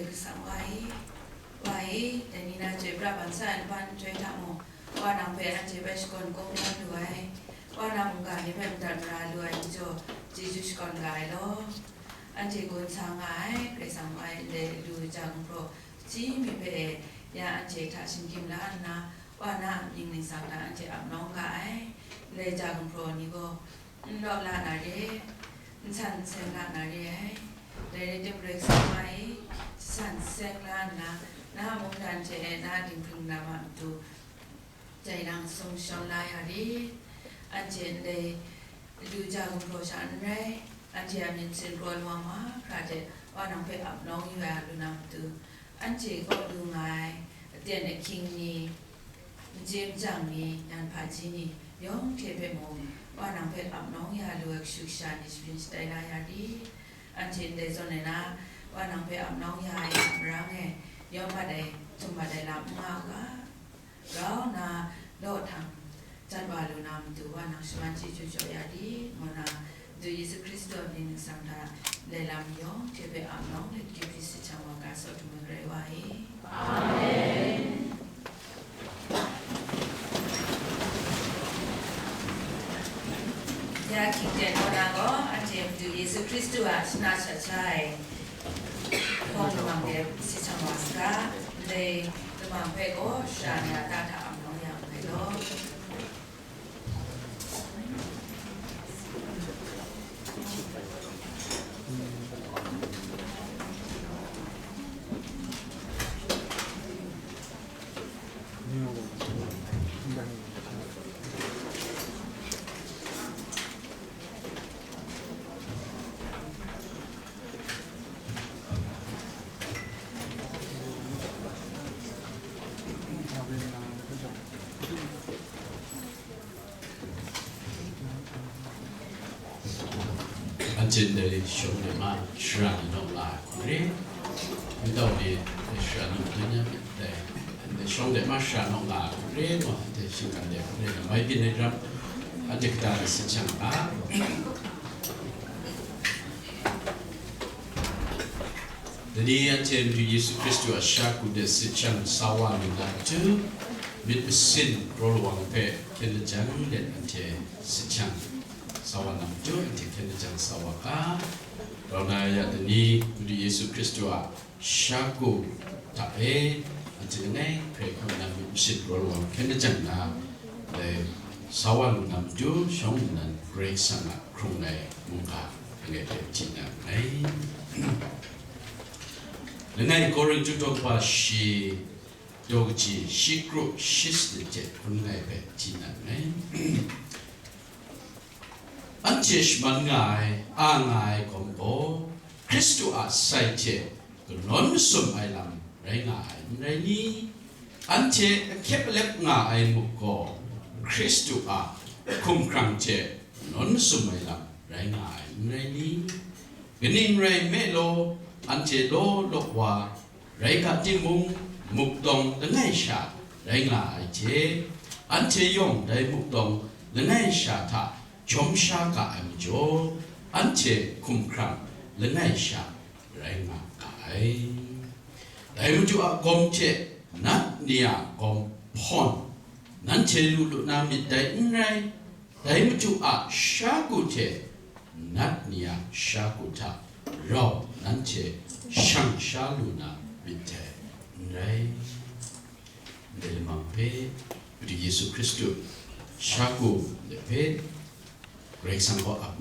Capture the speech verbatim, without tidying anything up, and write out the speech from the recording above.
Kasang Wa e, Wa e, dai ni na chyoi pra ban sa ai laban nhtoi hta mung, Wa nang hpe anhte bai shakawn kungdawn lu ai, Wa na mungga ni hpe madat mara lu ai majaw, chyeju shakawn ga ai law. Anhte gun sa nga ai, Karai Kasang Wa e ndai lu ja gumhpraw hpyi mi hpe e, ya anhte hta shinggyim la nna, Wa na a mying ningsang hta anhte ap nawng ga ai. Ndai ja gumhpraw ni gaw, n law la na re, n san n seng la na re ai. Dai rai tim, Karai Kasang Wa e, san seng la nna, na a mungdan hte e na dinghpring lam a matu, jai lang sung shawng la ya re. Anhte ndai lu ja gumhpraw sha n rai, anhte a myit sin kraw lawang mahkra hte Wa nang hpe ap nawng yu ai a lu na matu, anhte kaw lu nga ai aten ahkying ni, n chye n jang ni, nyan hpaji ni, yawng hte hpe mung, Wa nang hpe ap nawng ya lu ai kashu kasha ni shabyin shatai la ya ri. Anhte ndai zawn e na, Wa nang hpe ap nawng ya ai a marang e, yawng mat ai, htum mat ai lam n nga u ga, grau nna law htam jan wa lu na matu, Wa nang shaman chyeju jaw ya ri, ngu na, Madu Yesu Hkristu a mying ningsang hta, ndai lam yawng hte hpe ap nawng let, Kyu Hkri Si Chyang Wa ga saw htum ai Karai Wa e. Amen. Ya hkying ten kaw na gaw, anhte Madu Yesu Hkristu a shana shat sha ai hpawng lamang de si chyang wa saga, ndai lamang hpe gaw shara ni a ta hta ap nawng ya nngai law. Anhte ndai shawng de ma shara ni nawng la ai hku re, nhtau ni shara ni dun ya myit dai, ndai shawng de ma shara nawng la ai hku re, ngu anhte shinggan de hku re, mai byin ai ram, anhte kata de sin shang ga. Dai ni anhte Madu Yesu Hkristu a sha ku de sit shang sa wa lu na matu, myit masin kraw lawang hpe hkyen lajang let anhte sit shang sa wa na matu, anhte hkyen lajang sa wa ga. Grau na ya, dai ni Madu Yesu Hkristu a sha ku hta e, anhte langai hkrai hkam na myit masin kraw lawang hkyen lajang na, dai sa wa lu na matu, shawng nnan Karai Kasang a hkrung ai mungga langai hpe hti na nngai. Langai Korinhtu daw kaba shi, daw kaji shi kru shi sanit hte hkun langai hpe hti na nngai. Anhte shaman nga ai, a nga ai gawm gaw, Hkristu a sai hte kanawn masum ai lam rai nga ai, n rai ni? Anhte ahkyep alep nga ai muk gaw, Hkristu a hkumhkrang hte kanawn masum ai lam rai nga ai, n rai ni? Kaning rai nme law, anhte law law wa rai ga timung, muk tawng langai sha rai nga ai hte, anhte yawng dai muk tawng langai sha hta jawm sha ga ai majaw, anhte hkumhkrang langai sha rai nga ga ai. Dai Madu a gawm hte nat ni a gawm hpawn, nanhte lu lu na myit dai n rai. Dai Madu a sha ku hte nat ni a sha ku hta rau nanhte shang sha lu na myit dai n rai. Ndai lamang hpe Madu Yesu Hkristu sha ku de hpe Karai Kasang gaw ap